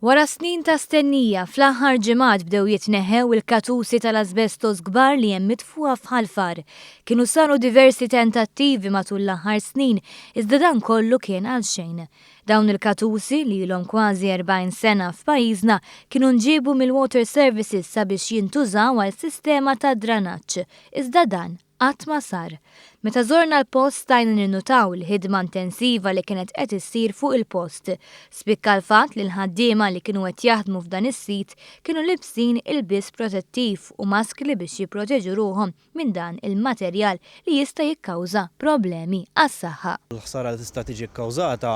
Wara snin ta' stennija, fl-aħħar ġimgħat bdew jitneħħew il-katusi tal-asbestos kbar li hemm mitfugħa f'Ħal Far. Kienu saru diversi tentattivi matul l-aħħar snin, iżda dan kollu kien għalxejn. Dawn il-katusi, li ilhom kważi 40 sena f'pajjiżna, kienu nġiebu mill-Water Services sabiex jintużaw għal sistema ta' dranaġġ, iżda dan qatt ma sar. Meta żorna l-post stajna ninnutaw il-ħidma intensiva li kienet qed issir fuq il-post. Spikka l-fatt li l-ħaddiema li kienu qed jaħdmu f'dan is-sit kienu libsin ilbies protettiv u maskli biex jipproteġu ruħhom minn dan il-materjal li jista' jikkawża problemi għas-saħħa. Il-ħsara li tista' tiġi kkawżata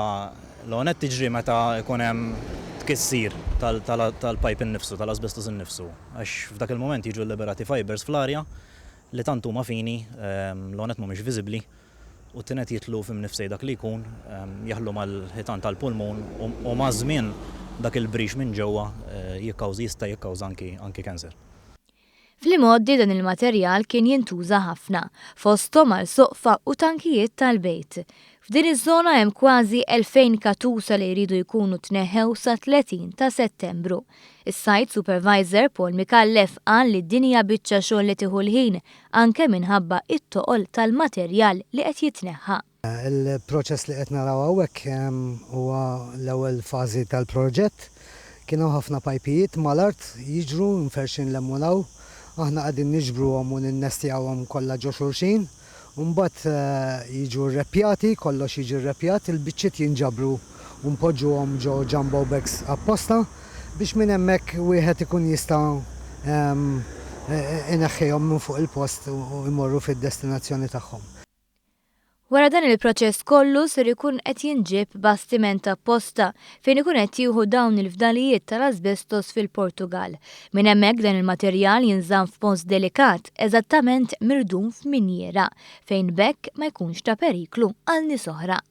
l-ewwel nett tiġri meta jkun hemm tkissir tal-pajp innifsu, tal-asbestos innifsu, għax f'dak il-mument jiġu lliberati fibers fl-arja li tant huma fini, l-ewwel nett mhumiex viżibbli u t-tieni nett jidħlu f'imnifsej dak li jkun, jaħlu mal-ħitan tal-pulmun u maż-żmien dak il-brix minn ġewwa jikkawża jista' jikkawża anki anki cancer. Fl-imgħoddi dan il-materjal kien jintuża ħafna, fosthom għal soqfa u tankijiet tal-bejt. F'din iż-żona hemm kważi 2,000 katusa li jridu jkunu tneħħew sa 30 ta' Settembru. Is-Site Supervisor Paul Micallef qal li din hija biċċa xogħol li tieħu l-ħin anke minħabba t-toqol tal-materjal li qed jitneħħa. Il-proċess li qed naraw hawnhekk huwa l-ewwel fażi tal-proġett. Kien hawn ħafna pajpijiet mal-art jiġru mferrxin 'l hemm u 'l hawn. Aħna qegħdin niġbruhom u ninnestjawhom kollha ġo xulxin. U mbagħad jiġu rreppjati, kollox jiġi rreppjat, il-biċċiet jinġabru u npoġġuhom ġo jumbo bags apposta biex minn hemmhekk wieħed ikun jista' ineħħihom minn fuq il-post u jmorru fid-destinazzjoni tagħhom. Wara dan il-proċess kollu ser ikun qed jinġieb bastiment apposta fejn ikun qed jieħu dawn il-fdalijiet tal-asbestos fil-Portugall. Minn hemmhekk dan il-materjal jinżamm f'post delikat, eżattament mirdum f'minjiera, fejn b'hekk ma jkunx ta' periklu għal nies oħra.